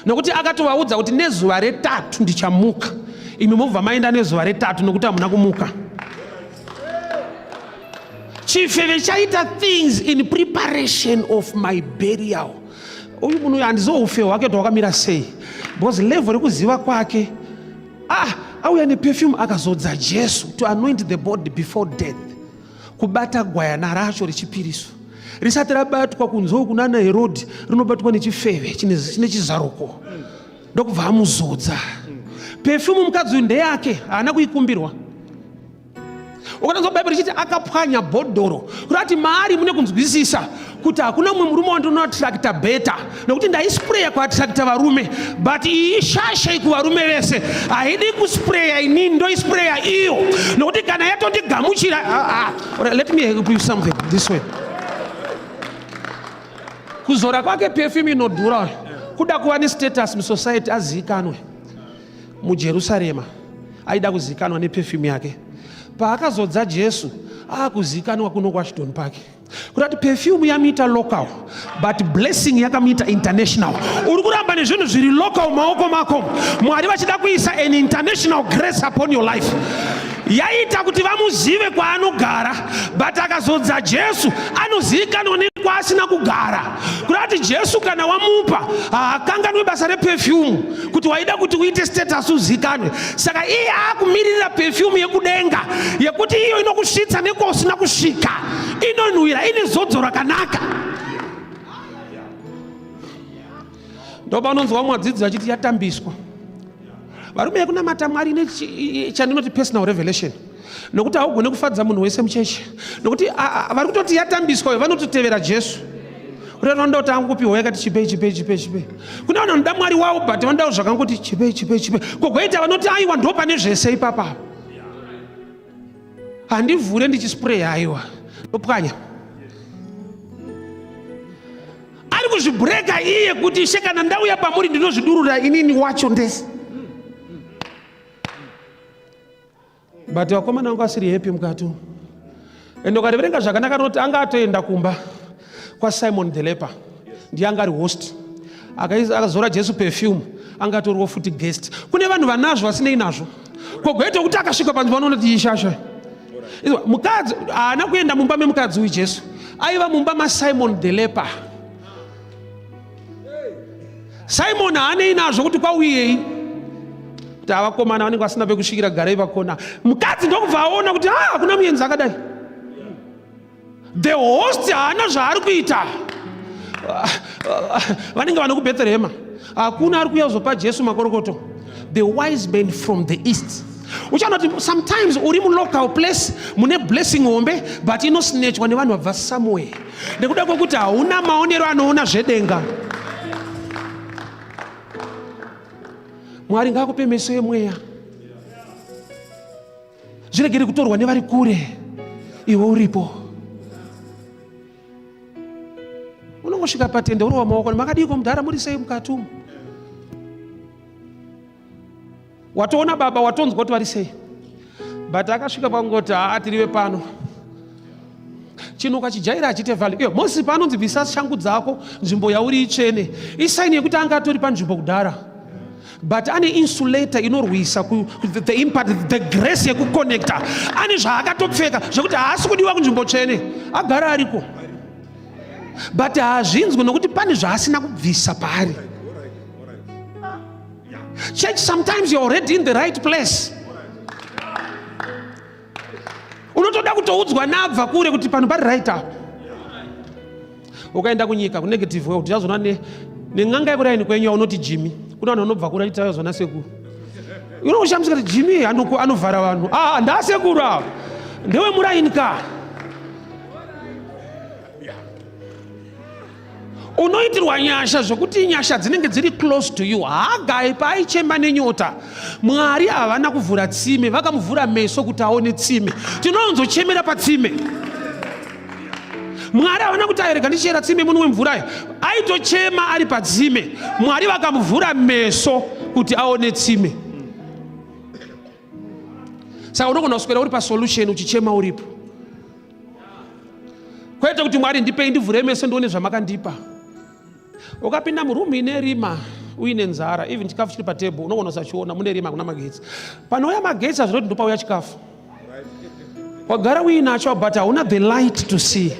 nokuti akatovaudza kuti nezuva retatu ndichamuka. Imi mobva maenda nezuva retatu nokuti hamuna kumuka. Chifeve chaita things in preparation of my burial. Uyu munhu uyu handizivo ufe hwake kuti hwakamira sei, because level rekuziva kwake, ah, auya neperfume akazodza Jesu to anoint the body before death. Kubata gwayana racho rechipiriso risati rabatwa kunze uku nana Herodhi, rinobatwa nechifeve chine chizaruko, ndokubva amuzodza perfume. Mukadzi uyu ndeyake, haana kuikumbirwa. Ukatanzwa Bhaibheri richiti akapwanya bhodhoro, kurati maari mune kunzwisisa kuti hakuna mumwe murume wandinoattracta better, nokuti ndaispreya kuattracta varume, but iyi shashei kuvarume vese, haidi kuspreya, inini ndoispreya iyo, nokuti kana yatondigamuchira. Ah, ah. Let me help you something this way. Kuzora kwake perfume inodhura kuda kuva nestatus musociety, azivikanwe muJerusarema. Aida kuzivikanwa neperfume yake. Paakazodza Jesu, akuzikanwa kuno kuAshton Park. Kurati perfume yamuita local, but blessing yakamuita international. Uri kuramba nezvinhu zviri local maoko mako. Mwari vachida kuisa an international grace upon your life. Yaita kuti vamuzive kwaanogara, but akazodza Jesu anozivikanwa nekwaasina kugara. Kurati Jesu kana wamupa haakanganwe basa reperfume kuti waida kuti uite status uzikanwe. Saka iye aakumiririra perfume yekudenga yekuti iyo inokusvitsa nekwausina kusvika, inonhuhwira, ine zodzo rakanaka. Ndopanonzwa vamwe vadzidzi vachiti yatambiswa. Varume yekunamata Mwari ine chandinoti personal revelation, nokuti haugone kufadza munhu wese muchechi, nokuti vari kutoti yatambiswa vanototevera Jesu. Kuti vanoda kuti angopiwa yakati chipei chipei chipei chipei. Kune vanhu vanoda Mwari wavo but vanoda zvakangoti chipei chipei chipei. Kogoita vanoti aiwa ndo pane zvese ipapa. Handivhure ndichispray, aiwa ndopwanya. Ari kuzvibreka iye kuti ishe kana ndauya pamuri ndinozvidurura inini wacho ndese. But vakomana vangu asiri happy mukati umu. Ende ukariverenga zvakanaka rinoti anga atoenda kumba kwaSimon the leper, ndiye anga ari host, akazora Jesu perfume, anga atoriwo futi guest. Kune vanhu vanazvo vasinei nazvo, kogoita kuti akasvika panzvimbo vanoona kuti ishasha. Mukadzi haana kuenda mumba memukadzi uyu, Jesu aiva mumba maSimon the leper. Simon haanei nazvo kuti kwauyei, kuti avakomana vanenge vasina pekusvikira, garai vakona. Mukadzi ndokubva aona kuti hakuna muenzi akadai. The host haana zvaari kuita. Vanenge vane kuBethlehema, hakuna ari kuuya kuzopa Jesu makorokoto. The wise men from the east. Uchaona kuti sometimes uri mulocal place mune blessing hombe, but inosnatchwa nevanhu vabva somewhere, nekuda kwekuti hauna maonero anoona zvedenga. Mwari ngaakupe meso emweya, zviregere kutorwa nevari kure, iwe uripo. Unongosvika patende urova maoko, makadiko mudhara, muri sei mukati umu? Watoona baba, watonzwa kuti vari sei, but akasvika pangoti haa tirive pano. Chinhu ukachijaira achiite value. Iyo Moses paanonzi bvisa shangu dzako, nzvimbo yauri itsvene, isaini yekuti anga atori panzvimbo kudhara, but ane insulator inorwisa the impact, the grace yekuconnecta. Ane zvaakatopfeka zvekuti haasi kudiwa kunzvimbo tsvene, agara ariko, but haazvinzwi nokuti pane zvaasina kubvisa paari. Church, sometimes you're already in the right place. Unotoda kutoudzwa nabva kure kuti pano pari right apo. Ukaenda kunyika kunegative world, uchazoona nen'anga yekuraini kwenyu yaunoti Jimmy. Kuna vanhu vanobva kure achiti ayozona sekuru. Unoshamisika kuti Jimmy anovhara vanhu. Ndasekuru ava. Ndewe muraini ka. Unoitirwa nyasha zvokuti nyasha dzinenge dziri close to you. Hagai paaichema nenyota, Mwari havana kuvhura tsime, vakamuvhura meso kuti aone tsime. Tinoonzochemera patsime. Mwari havana kuti aerega ndichera tsime munwe mvura. Aitochema ari patsime, Mwari vakamuvhura meso kuti aone tsime. Saka unogona kuswera uri pasolution uchichema uripo, kwete kuti Mwari ndipei ndivhure meso ndione zvamakandipa. Ukapinda murumu ine rima uine nzara, even chikafu chiri patable unogona kusachiona, mune rima, hakuna magetsi. Panouya magetsi hazvinoti ndopauya chikafu. Wagara uinacho but hauna the light to see.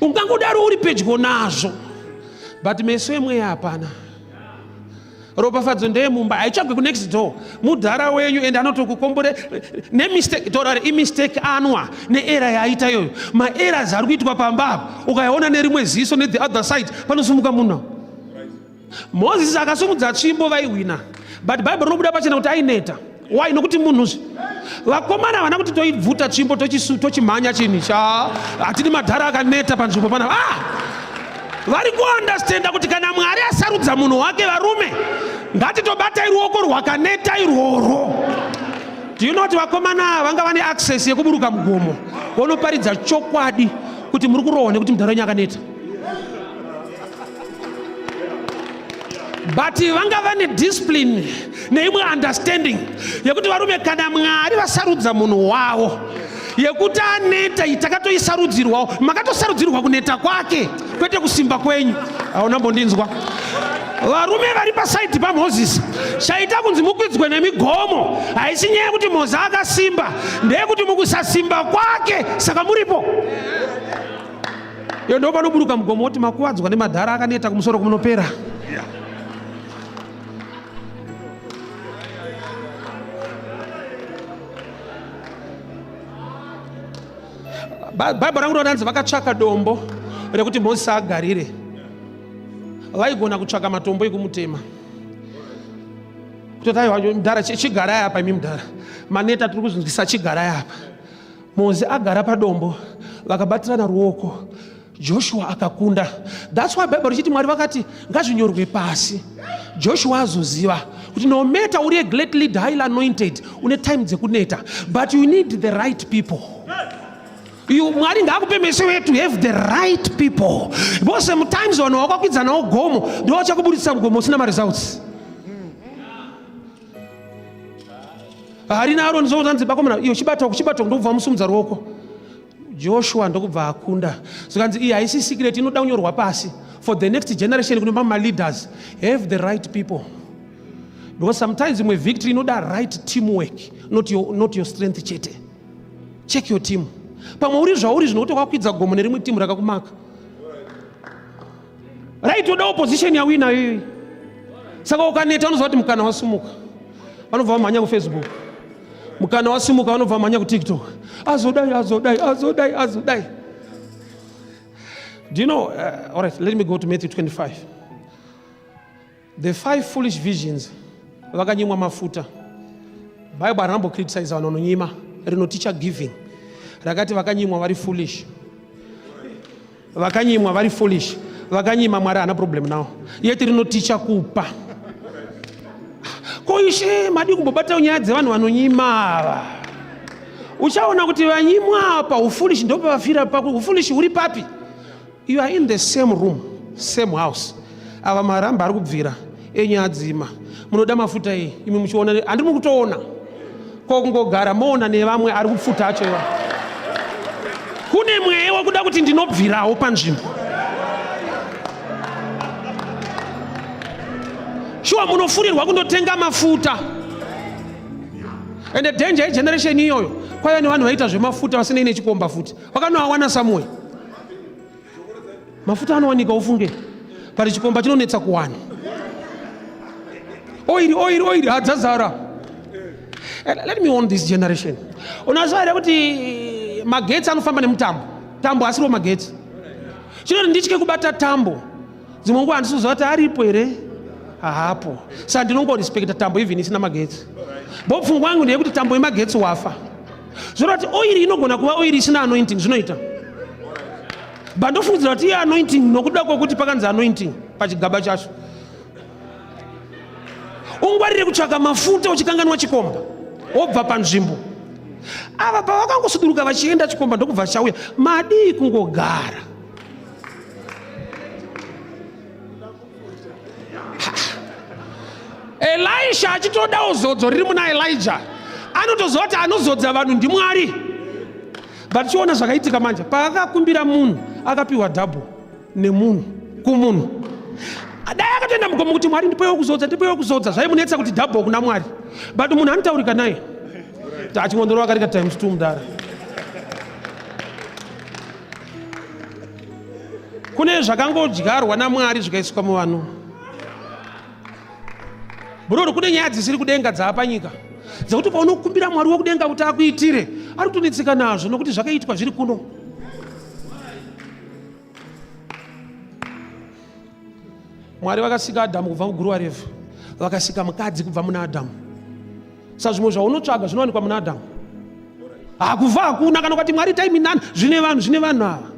Ungangodaro uri pedyo nazvo but meso emweya hapana. Ropafadzo ndeyemumba, haitsvagwi kunext door. Mudhara wenyu ende anotokukombore nemistake, torare imistake anwa neera yaaita iyoyo. Maeras ari kuitwa pamba apa ukayaona nerimwe ziso nethe other side panosumuka munhu. Moses akasumudza tsvimbo vaihwina, but Bible rinobuda pachena kuti aineta. Why? Nokuti munhuzve vakomana havana kuti toibvuta tsvimbo tochimhanya chinhu cha hatidi madhara akaneta panzvimbo pana. Vari kuandastenda kuti kana Mwari asarudza munhu wake, varume ngatitobatai ruoko rwakaneta irworwo. Do you know kuti vakomana vanga vane access yekuburuka mugomo vonoparidza chokwadi kuti muri kurohwa nekuti mudhara wenyu akaneta? But vanga vane discipline neimwe understanding yekuti varume, kana Mwari vasarudza munhu wavo yekuti aneta, takatoisarudzirwawo, makatosarudzirwa kuneta kwake, kwete kusimba kwenyu. Hauna mbondinzwa? Varume vari pasaidi paMozisi, chaita kunzi mukwidzwe nemigomo haisi nyaya yekuti Mozi akasimba, ndeyekuti mukusasimba kwake saka muripo. Iyo ndo panoburuka mugomo woti makuvadzwa nemadhara akaneta kumusoro kumunopera. Bhaibheri rangu rinonzi vakatsvaka dombo rekuti Mozisi agarire. Vaigona kutsvaka matombo ekumutema kutoti aiwa mudhara, chigarai apa, imi mudhara maneta, tiri kuzvinzwisa, chigarai apa. Mozi agara padombo, vakabatirana ruoko, Joshua akakunda. That's why Bible richiti Mwari vakati ngazvinyorwe pasi, Joshua azoziva kuti no matter uri a great leader, highly anointed, une time dzekuneta, but you need the right people. You, Mwari ngaakupe meso to have the right people, because sometimes vanhu vawakakwidza nawo gomo ndo vachakuburitsa mugomo usina maresults. Harina Aroni zvokutanzi bakomana iyo chibata kuchibata, ndokubva musumudza ruoko, Joshua ndokubva akunda. Zvikanzi iyi haisi secret, inoda kunyorwa pasi for the next generation. Kune mamwe maleaders, have the right people, because sometimes imwe victory inoda right teamwork, not your strength chete. Check your team. Pamwe uri zvauri zvinokuti wakakwidza gomo nerimwe timu rakakumaka, right? Oda opposition yawinayo iyoyi. Saka ukaneta, unoziva kuti mukana wasumuka, vanobva vamhanya kuFacebook. Mukana wasimuka, vanobva vamhanya kuTikTok. Azodai, azodai, azodai, azodai. Do you know, all right, let me go to Matthew 25, the five foolish virgins vakanyimwa mafuta. Bible harinambocriticize vanhu vanonyima, rinoticha giving. Rakati vakanyimwa vari foolish, vakanyimwa vari foolish, vakanyima, Mwari haana problem nawo. Yeti rinoticha kupa. Ko ishe, madi kumbobata nyaya dzevanhu vanonyima ava? Uchaona kuti vanyimwa apa ufoolish ndopavafira. Ufoolish huri papi? You are in the same room, same house. Ava maramba ari kubvira enyu adzima. Munoda mafuta iyi imi muchiona, handiri mukutoona ko kungogara moona nevamwe ari kupfuta acho iva. Kune mweya wekuda kuti ndinobvirawo panzvimbo. Shuwa, munofurirwa kundotenga mafuta. Ende danger yegeneration iyoyo, kwaiva nevanhu vaiita zvemafuta vasinei nechikomba futi, vakanoawana somewhere. Mafuta anowanika ufunge, pari chikomba chinonetsa kuwana. Oiri, oiri, oiri hadzazara. Let me warn this generation. Unoziva here kuti magetsi anofamba nemutambo? Tambo asiriwo magetsi. Chinoti nditye kubata tambo, dzimwe nguva handisi kuziva kuti aripo here, haapo. Saka ndinongorespekta tambo even isina magetsi, bo pfungwa yangu ndeyekuti tambo yemagetsi wafa. Zvoreva kuti oiri inogona kuva oiri isina anointing, zvinoita, but ndofungidzira kuti iye anointing nokuda kwokuti pakanzi anointing pachigaba chacho. Ungwarire kutsvaka mafuta uchikanganwa chikomba, wobva panzvimbo. Ava pavakangosuduruka vachienda, chikomba ndokubva chauya. Madii kungogara? Elisha achitodawo zodzo riri muna Elijah, anotoziva kuti anozodza vanhu ndiMwari. But chiona zvakaitika manje, paakakumbira munhu akapiwa double nemunhu kumunhu. Dai akatoenda mugomo kuti Mwari ndipewo kuzodza, ndipewo kuzodza, zvaimunetsa kuti double kuna Mwari. But munhu anotaurika naye, achingondoro akarika times two mudara. Kune zvakangodyarwa naMwari zvikaiswa muvanhu, bhururu. Kune nyaya dzisiri kudenga dzaapanyika, dzekuti paunokumbira Mwari wekudenga kuti akuitire, ari kutonetseka nazvo nokuti zvakaitwa zviri kuno. Mwari vakasika Adhamu kubva muguruva revhu, vakasika mukadzi kubva muna Adhamu. Sa zvimwe zvaunotsvaga zvinowanikwa muna Adhamu. Hakuva hakuna kana ukati Mwari itai minana, zvine vanhu, zvine vanhu ava.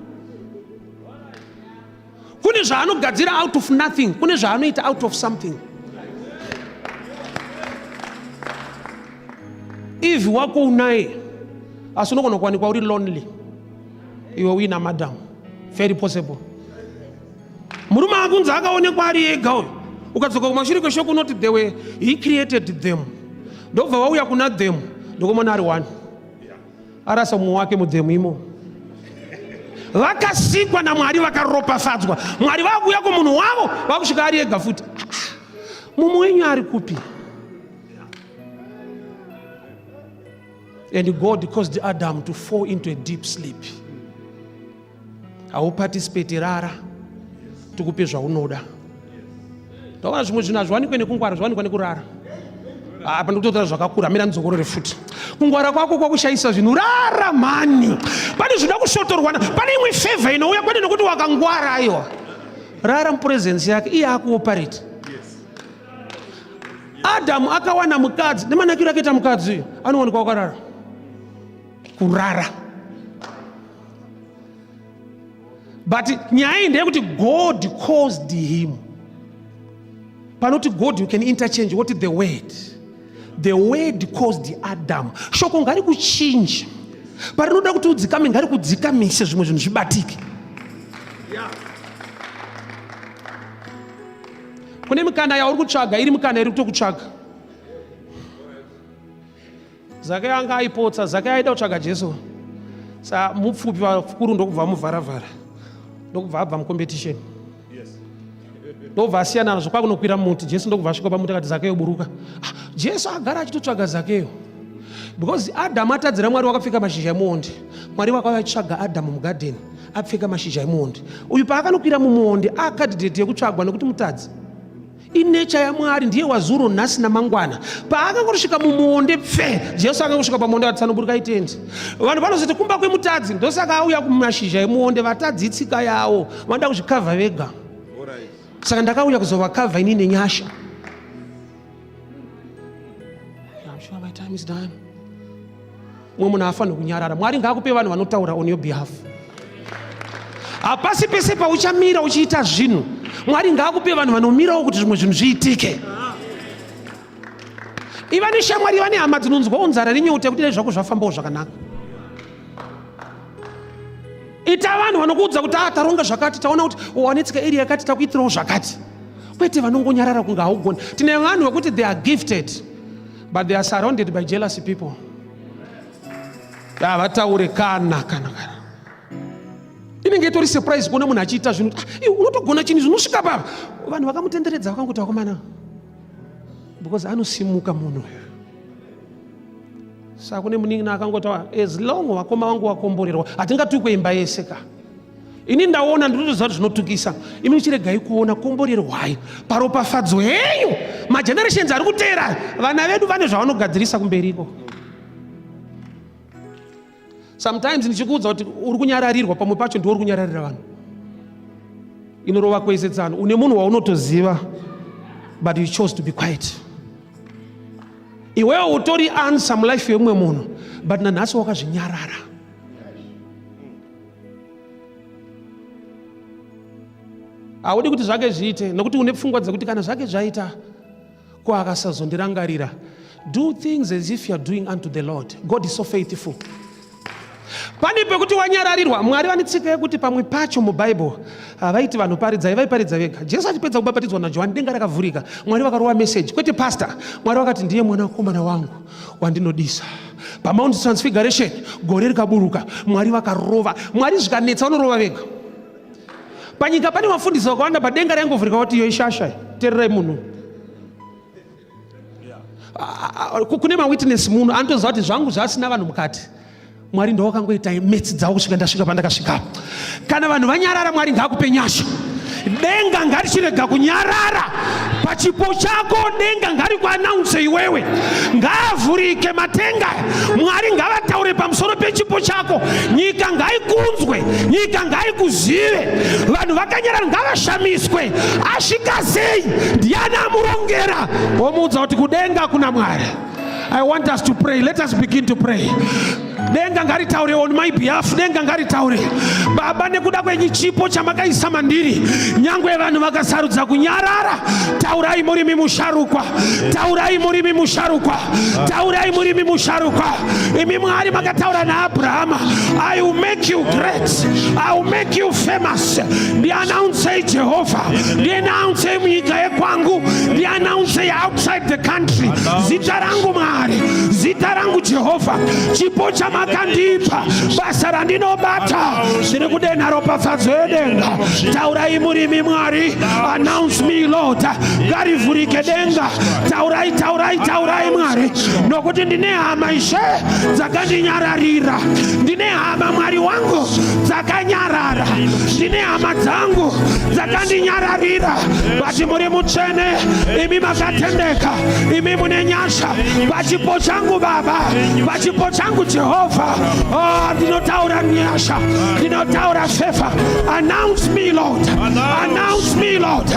Kune zvaanogadzira out of nothing, kune zvaanoita out of something. Eve wako unaye, asi unogona kuwanikwa uri lonely iwe uina madam. Very possible. Murume akunzi akaonekwa ari ega uyu. Ukadzoka kumashure kweshoko unoti they were, he created them, ndobva vauya kuna them, ndokumona ari one arasa mumwe wake mudhemu imo. Vakasikwa naMwari, vakaropafadzwa. Mwari vakuuya kumunhu wavo, vakusvika ari ega futi. Mumwe wenyu ari kupi? And God caused Adam to fall into a deep sleep. Hauparticipate, rara tikupe zvaunoda. Ndaona zvimwe zvinhu hazviwanikwe nekungwara, zviwanikwa nekurara. Apa ndikutotaura zvakakura, mira ndidzokorore futi. Kungwara kwako kwakushayisa zvinhu. Rara mhani, pane zvinoda kusvotorwana, pane imwe favor inouya kwete nekuti wakangwara. Aiwa, rara mupresence yake, iye akuoperate. Adamu akawana mukadzi nemanakiro akaita mukadzi uyu, anowanikwa wakarara. Kurara. But nyaya iyi ndeyekuti God caused him. Panoti God, you can interchange what the word. The word caused Adam. Shoko ngari kuchinja. Parinoda kuti udzikame, ngari kudzikamise, zvimwe zvinhu zvibatike. Kune mikana yauri kutsvaga, iri mikana iri kutokutsvaga. Zakeyo anga aipotsa. Zakeyo aida kutsvaga Jesu, sa mupfupi, vakuru ndokubva muvharavhara, ndokubva abva mucompetition, ndokubva asiyana nazvo, kwakunokwira muti. Jesu ndokubva asvika pamuti, akati, "Zakeyo, buruka." Ah, Jesu agara achitotsvaga Zakeyo because Adamu atadzira Mwari, wakapfeka mashizha emuonde. Mwari vakauya achitsvaga Adamu mugadheni apfeka mashizha emuonde. Uyu paakanokwira mumuonde, acandidate yekutsvagwa nekuti mutadzi. Inecha yaMwari, ndiye wazuro, nhasi namangwana. Paakangosvika mumuonde pfe, Jesu akangosvika pamuonde akati, "Tsanoburuka itendi." Vanhu vanozoti kumba kwemutadzi, ndosaka auya kumashizha emuonde. Vatadzi itsika yavo, vanoda kuzvikavha vega. Saka ndakauya kuzovakavha ini nenyasha. I'm sure my time is done. Mumwe munhu haafaniri kunyarara. Mwari ngaakupe vanhu vanotaura on your behalf. Hapasi pese pauchamira uchiita zvinhu. Mwari ngaakupe vanhu vanomirawo kuti zvimwe zvinhu zviitike. Iva neshamwari, iva nehama dzinonzwawo nzara nenyota yekuti dai zvako zvafambawo zvakanaka. Ita vanhu vanokuudza kuti, "A, taronga zvakati, taona kuti wanetsika iri yakati, takuitirawo zvakati," kwete vanongonyarara kunge haugoni. Tine vanhu vekuti they are gifted, but they are surrounded by jealousy people. Havataure kana kana kana. Inenge itori surprise kuona munhu achiita zvinhu. "Ah, iwe unotogona chinhu zvinosvika papa." Vanhu vakamutenderedza vakangoti, "Vakomana," because anosimuka munhu uyu. Saka kune munin'ina akangoti, "As long vakoma vangu vakomborerwa, hatingatukwe imba yese ka." Ini ndaona, ndinotoziva kuti zvinotukisa. Imi chiregai kuona, komborerwai paropafadzo yenyu. Magenerations ari kuteera, vana vedu vane zvavanogadzirisa kumberiko. Sometimes ndichikuudza kuti uri kunyararirwa, pamwe pacho ndiwo uri kunyararira vanhu. Inorova kwese tsano. Une munhu waunotoziva, but you chose to be quiet. Iwewe utori answer mulife yemumwe munhu, but nanhasi wakazvinyarara. Haudi kuti zvake zviite nokuti une pfungwa dzekuti kana zvake zvaita, ko akasazondirangarira? Do things as if you are doing unto the Lord. God is so faithful. Pane pekuti wanyararirwa. Mwari vane tsika yekuti pamwe pacho mubhaibheri havaiti vanhu paridzai, vaiparidza vega. Jesu achipedza kubhabhatidzwa naJohani, denga rakavhurika, Mwari vakarova meseji, kwete pastor. Mwari vakati, "Ndiye mwanakomana wangu wandinodisa." PaMount Transfiguration gore rikaburuka, Mwari vakarova. Mwari zvikanetsa vanorova vega. Panyika pane vafundisi vakawanda, padenga raingovhurika vati, "Iyo ishasha, tererai munhu." Kune mawitness, munhu anotoziva kuti zvangu zvasina vanhu mukati, Mwari ndowakangoita metsi dzavo kusvika ndasvika pandakasvika. Kana vanhu vanyarara, Mwari ngaakupe nyasha. Denga ngarichirega kunyarara pachipo chako. Denga ngarikuannounce iwewe. Ngaavhurike matenga, Mwari ngavataure pamusoro pechipo chako. Nyika ngaikunzwe, nyika ngaikuzive. Vanhu vakanyarara ngavashamiswe, asvika sei? Ndiani amurongera? Womuudza kuti kudenga kuna Mwari. I want us to pray. Let us begin to pray. Denga ngaritaure on my behalf. Denga ngaritaure. Baba, nekuda kwenyu chipo chamakaisa mandiri, nyangwe vanhu vakasarudza kunyarara, taurai murimi musharukwa, taurai murimi musharukwa, taurai murimi musharukwa. Imi Mwari makataura naAbrahama, "I will make you great, I will make you famous." Ndiannouncei Jehovha, ndiannouncei munyika yekwangu, ndiannouncei outside the country. Zita rangu Mwari, zita rangu Jehovha, chipo chamakandipa, basa randinobata, ndiri kudenha ropafadzo yedenga. Taurai murimi Mwari. Announce me, Lord. Ngarivhurike denga. Taurai, taurai, taurai Mwari, nokuti ndine hama, Ishe, dzakandinyararira. Ndine hama, Mwari wangu, dzakanyarara. Ndine hama dzangu dzakandinyararira, but muri mutsvene imi, makatendeka imi, mune nyasha. Pachipo changu Baba, pachipo changu Jehovha, oh, ndinotaura nyasha, ndinotaura favor. Announce me, Lord. Announce me, Lord.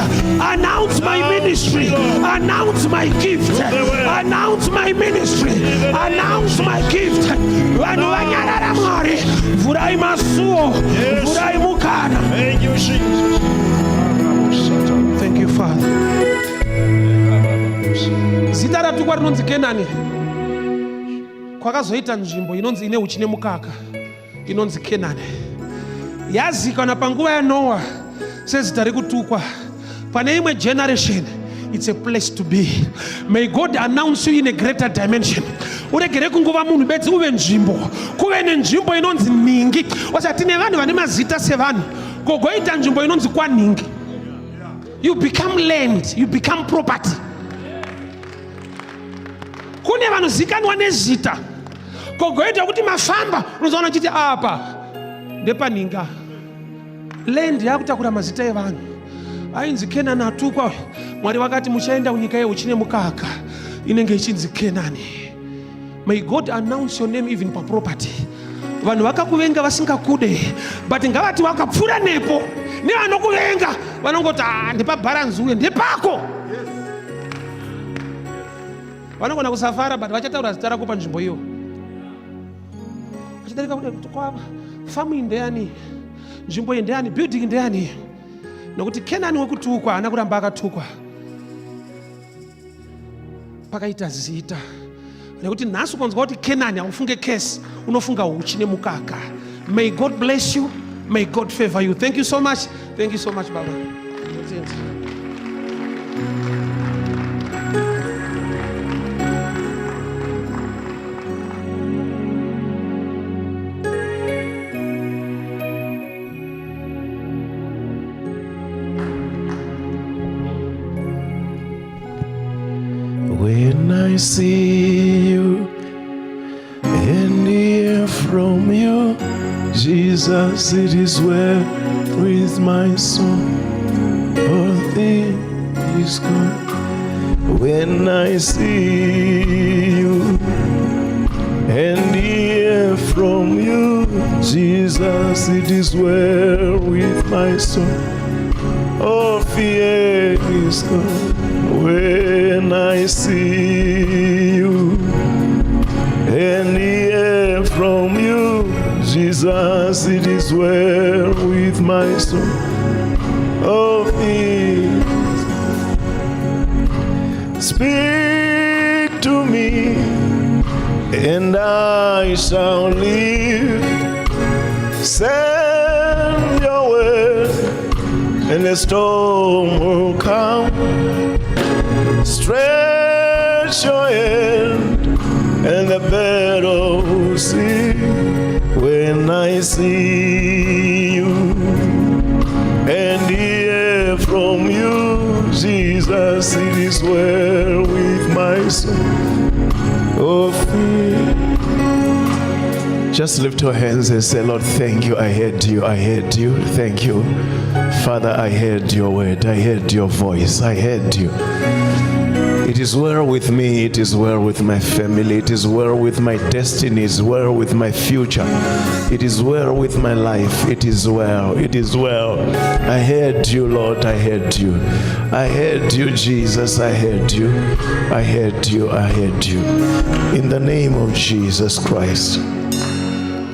Announce my ministry. Announce my gift. Announce my ministry. Announce my gift. Vanhu vanyarara, Mwari, vhurai masuo, vhurai mukana. Thank you, Jesus. Thank you, Father. Zita ratukwa rinonzi Kenani, kwakazoita nzvimbo inonzi ine uchi nemukaka, inonzi Kenani, yazikana panguva yaNoa sezita rekutukwa. Pane imwe generation, it's a place to be. May God announce you in a greater dimension. Uregere kungova munhu bedzi, uve nzvimbo, kuve nenzvimbo inonzi nhingi. Osati tine vanhu vane mazita sevanhu, kogoita nzvimbo inonzi kwanhingi. You become land, you become property. Kune vanozikanwa nezita, kogoita kuti mafamba unozoona uchiti apa ndepanhinga. Land yakutakura mazita evanhu. Ainzi Kenani atukwa, Mwari vakati muchaenda kunyika yeuchi nemukaka, inenge ichinzi Kenani. May God announce your name even paproperty. Vanhu vakakuvenga vasingakude, but ngavati vakapfuura nepo, nevanokuvenga vanongoti, "Ah, ndepabharanzi uye ndepako." Vanogona kusafara, but vachataura zita rako panzvimbo iyo. Vachidarika kudai kuti, "Kwa famu iyi ndeyani? Nzvimbo iyi ndeyani? Building ndeyani?" Nokuti Kenani wekutukwa haana kuramba akatukwa. Pakaita zita nekuti nhasi ukanzwa kuti Kenani, haufunge curse, unofunga uchi nemukaka. May God bless you. May God favor you. Thank you so much. Thank you so much, Baba. Ndotenda. When I see you and hear from you, Jesus, it is well with my soul. All things good. When I see you and hear from you, Jesus, it is well with my soul. All fear is gone when I see you and hear from you, Jesus, it is well with my soul. Oh, fear. Speak to me, and I shall live. Send your word, and the storm will come. Stretch your hand, and the battle will cease. When I see you and hear from you, Jesus, it is well with my soul. Oh, fear. Just lift your hands and say, "Lord, thank you. I heard you. I heard you. Thank you. Father, I heard your word. I heard your voice. I heard you." It It is well with me, it is well with my family, it is well with my destiny, it is well with my future, it is well with my life, it is well, it is well. I heard you, Lord, I heard you. I heard you, Jesus, I heard you. I heard you, I heard you. In the name of Jesus Christ.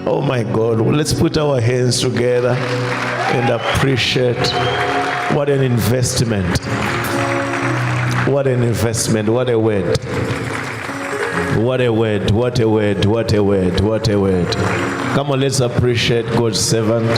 Oh my God, well, let's put our hands together and appreciate what an investment. What an investment. What a word. What a word. What a word. What a word. What a word. Come on, let's appreciate God's servant.